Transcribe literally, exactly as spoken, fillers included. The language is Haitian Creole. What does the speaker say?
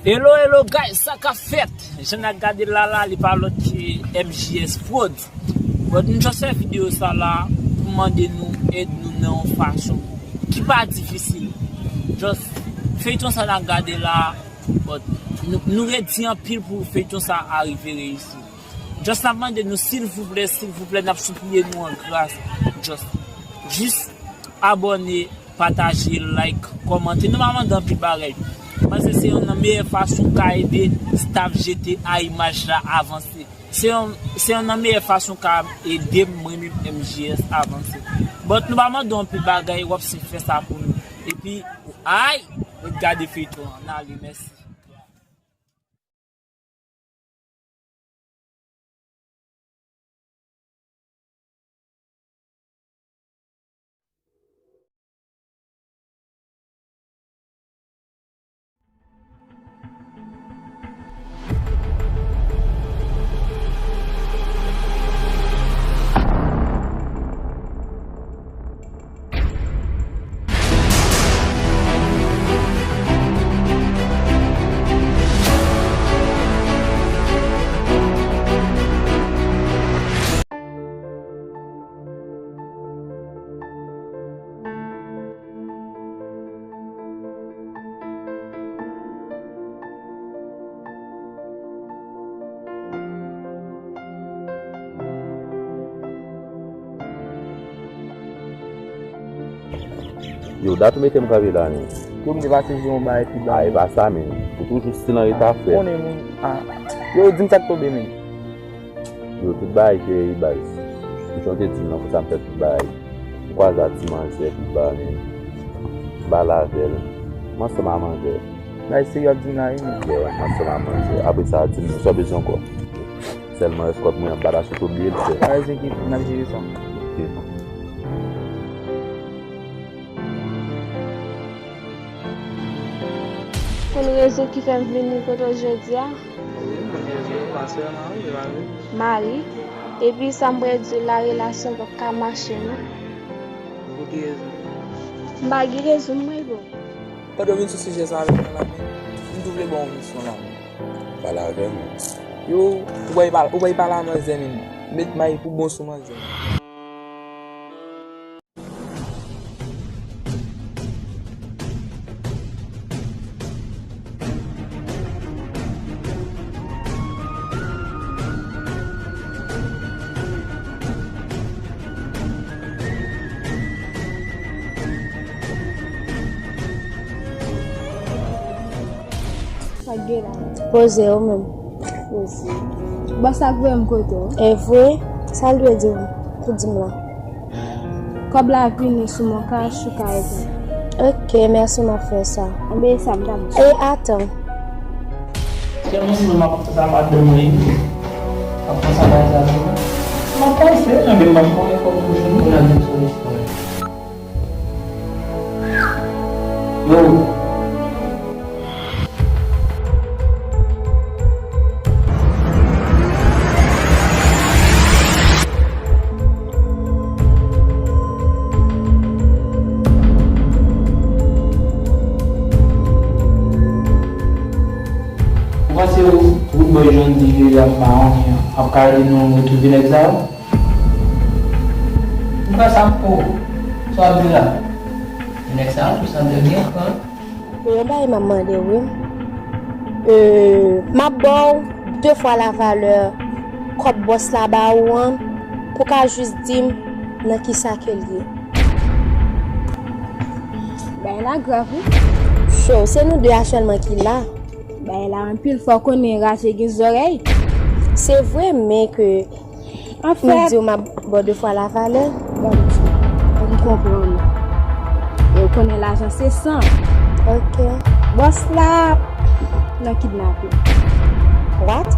Hello, hello guys, sa k ap fèt? Jan n ap gade l la la, li pa lòt ke M J S Prod. Bon, nou just fè videyo sa la pou mande nou ede nou nan yon fason ki pa difisil. Just feyton sa n ap gade la, bon, nou, nou redi anpil pou feyton sa a rive reyisi. Just n ap mande nou silvouplè, silvouplè, n ap sipliye nou an gras. Just, jis abòne, pataje, like, kòmante. Nou pa mande anpil bagay. Paske se youn nan meyè fason w ka ede staff G T A Imaj la avanse. Se youn, se youn nan meyè fason w ka ede m, mwen menm M J S avanse. But nou pa mande anpil bagay, w ap si fè sa pou nou. Epi, ay, ret gade feyton an. N ale, mèsi. Yo, dat ou mete m kanpe la, men. Yo, m te pase jwe yon bagay pi bèl. A, e pa sa, men. Ou toujou still an reta, frè. Konnen moun. A. Yo, di m sa k tonbe, men. Yo, tout bagay serye, baz. Jan w te di m nan, konsa m fè tout bagay. M kwaze ak ti manzè pi ba, men. M pale avè l. M ansanm ak manzè. Bagay serye w ap di m la, wi, men. Yeah, m ansanm ak manzè. Apre sa, di m sa w bezwen ankò. Sèlman èske w ap mwen ap bata sou tou byen l fè. Pa gen enkyete, n ap jere sa. Ok. Konn rezon ki fè m vini kote w jodi a? Wi, m konn rezon, pa sèlman wi, pa vre. Mari, epi sa m pral di w la, relasyon p ap ka mache non. Ou gen rezon. M pa gen rezon, mwen bon. Pandan w vin sou sijè sa avèk mwen la, men, m tou vle ba w yon misyon la, men. Pale avè m. Yo, ou bay pale, ou bay pale a manzè, men. Met may pou bon sou manzè. Sa k gen la? Poze ou menm. Poze. Bòs la voye m kote w. E vre? Sa l dwe di w pou di m la? Kòb la vini sou mwen kach ou ka reponn. Ok, mèsi, m ap fè sa. Enben, e sa m ta di. E, atan. Sèlman si mwen m ap fè sa madanm mwen, m ap fè sa bay sa tou. M ap panse, enben, m ap konnen kòb pou jwenn pou n al vin sou restoran. Yo. Ou panse Roodboy John D J ap mawonnen an ap ka ede nou retwouve nèg sa yo? Ou kwè sa m fou? Sa w ap di la? Nèg sa yo, tou sa m te gen pran. Yon bagay m ap mande w, wi. Euh, m ap ba w de fwa la valè kòb bòs la ba ou an, pou w ka jis di m nan kisa ke l ye. Bagay la grav, wi. Cho, se nou de a sèlman ki la. Bagay la anpil, fò w konnen raje gen zòrèy. Se vre, men ke Anfèt, m di w m ap ba w de fwa la valè. Bon, m konprann ou. E w konnen lajan se san. Ok. Bòs la nan kidnape. What?